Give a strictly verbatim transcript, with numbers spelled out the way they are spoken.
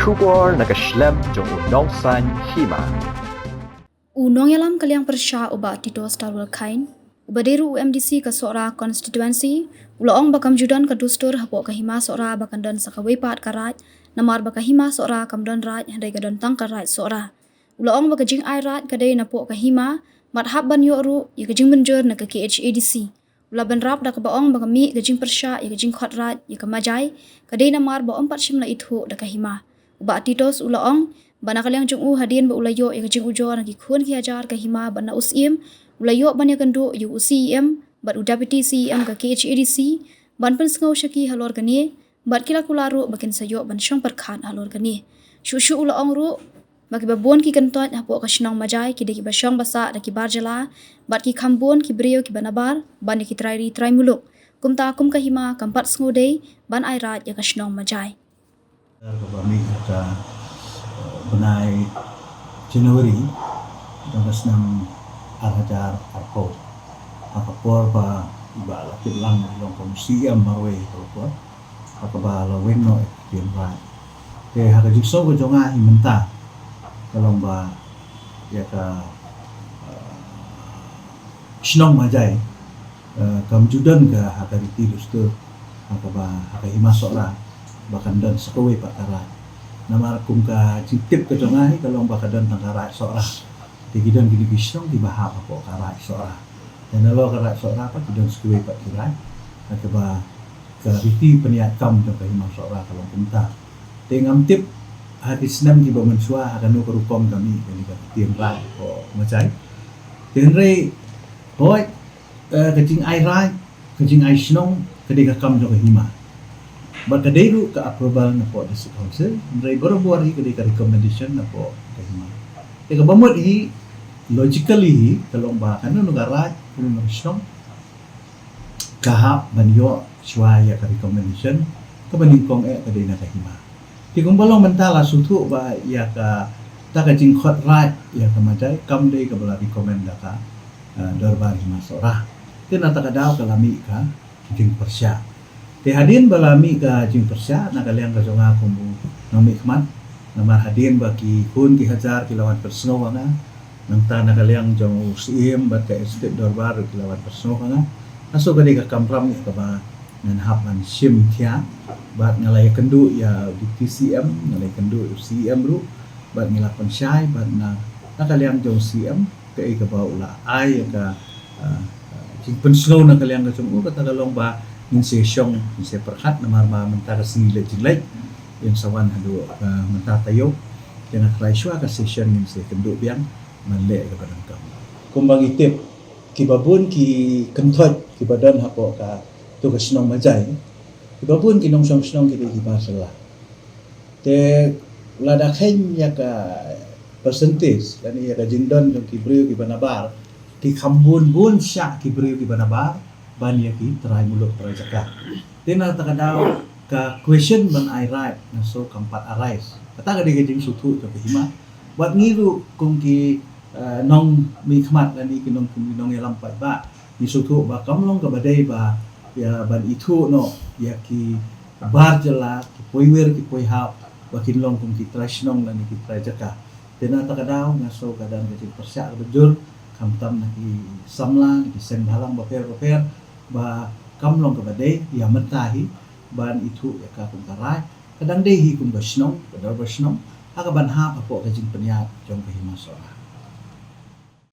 Khubor na ka shlem jong u nongsaiñ hima. U nongïalam ka liang pyrshah u Bah Titos Tarwal Khain, uba dei ruh u M D C ka Sohra constituency, u la ong ba kam ju don ka dustur hapoh ka hima Sohra ba kan don sa kawei pat ka raid, namar ba ka hima Sohra kam don raid, hynrei ka don tang ka raid Sohra. U la ong ba ka jingai raid ka dei napoh ka hima, bad hap ban ïoh ruh ïa ka jingmynjur na ka K H A D C. U la bynrap da kaba ong ba ka mih ka jingpyrshah ïa ka jingkhot raid ïa ka Majai, ka dei namar ba ym pat shym la ithuh da ka hima. U Bah Titos u la ong ba na ka liang jong u, hadien ba u la ïoh ïa ka jingujor na ki khun ki hajar ka hima bad na u Syiem, u la ïoh ban ïakynduh ïa u C E M bad u Deputy C E M ka K H A D C ban pynsngew sha ki halor kane, bad ki la kular ruh ba kin sa ïoh ban shong pyrkhat halor kane. Shuh shuh u la ong ruh ba kiba bun ki kyntoit hapoh ka shnong Majai ki dei kiba shong ba sah da ki bar jylla, bad ki kham bun ki briew kiba nabar ban ïa ki trai ri trai muluk. Kumta kum ka hima kam pat sngewdei ban ai raid ïa ka shnong Majai. Kaba mih ha ka, eh, bnai January jong ka snem ar hajar arphew, ha ka por ba i Bah Lapitlang i long kum C E M marwei ha ka por, ha kaba la weng noh ïa ka ktien raid. Te ha ka jingsngew ka jong nga hi mynta, ka long ba ïa ka, eh, shnong Majai, eh, kam ju don ka ha ka riti dustur, ha kaba ha ka hima Sohra ba kan don sa kawei pat ka raid. Namar kum ka jingtip ka jong nga hi ka long ba ka don tang ka raid Sohra. Te ki don kine ki shnong kiba hap hapoh ka raid Sohra. Te nalor ka raid Sohra pat ki don sa kawei pat ki raid, ha kaba ka riti pynïaid kam jong ka hima Sohra ka long kumta. Te ngam tip ha ki snem kiba mynshuwa ha kano ka rukom ka mih kane ka ktien raid hapoh Majai. Te hynrei, hooid, eh, ka jingai raid, ka jingai shnong ka dei ka kam jong ka hima. Bad ka dei ruh ka approval napoh District Council, hynrei barabor hi ka dei ka recommendation napoh ka hima. Te kaba mut hi, logically hi, ka long ba kano kano ka raid, kano kano ka shnong, ka hap ban ïoh shuwa ïa ka recommendation, kaba nyngkong eh ka dei na ka hima. Te kumba long mynta la sngewthuh ba ïa kata ka jingkhot raid ïa ka Majai kam dei kaba la recommend da ka, eh, Dorbar Hima Sohra. Te na kata ka daw ka la mih ka jingpyrshah. Te hadien ba la mih ka jingpyrshah na ka liang ka jong nga kum u nongmihkhmat, namar hadien ba ki khun ki hajar ki la wan pynsngew ha nga, nangta na ka liang jong u Syiem bad ka Executive Dorbar ruh ki la wan pynsngew ha nga. Nga sngew ka dei ka kamram ïa kaba ngan hap ban shim thiah, bad nga la ïakynduh ïa u Deputy C M, nga la ïakynduh ïa u C M ruh, bad ngi la pynshai, bad na, na ka liang jong u C M, kaei kaba u la ai ïa ka, ah, ah, jingpynsngew na ka liang ka jong u, kata ka long ba ngin sa shong, ngin sa pyrkhat, namar ba mynta ka sngi leit jingleit, ngin sa wan haduh, ah, mynta taïew, te nga trai shuwa ka session ngin sa kynduh biang ban leh ïa kaba donkam. Kumba ngi tip, kiba bun ki kyntoit kiba don hapoh kato ka shnong Majai, kiba bun ki nongshong shnong ki dei ki bar jylla. Te lada kheiñ ïa ka percentage lane ïa ka jingdon jong ki briew kiba nabar, ki kham bun bun shah ki briew kiba nabar ban ïa ki trai muluk trai jaka. Te na kata ka daw ka question ban ai raid nga sngew kam pat arise. Kata ka dei ka jingsngewthuh jong ka hima. Bad ngi ruh kum ki, eh, nongmihkhmat lane ki nong, kum ki nongïalam paidbah, ngi sngewthuh ba kam long kaba dei ba ïa ban ithuh noh ïa ki bar jylla, ki poiwir ki poihap, ba kin long kum ki trai shnong lane ki trai jaka. Te na kata ka daw nga sngew ka don ka jingpyrshah kaba jur, khamtam na ki samla, na ki seng bhalang bapher bapher, ba kam long kaba dei ïa mynta hi ban ithuh ïa ka kum ka raid. Ka dang dei hi kum ka shnong, ka dorbar shnong, ha kaban hap hapoh ka jingpynïaid jong ka Hima Sohra.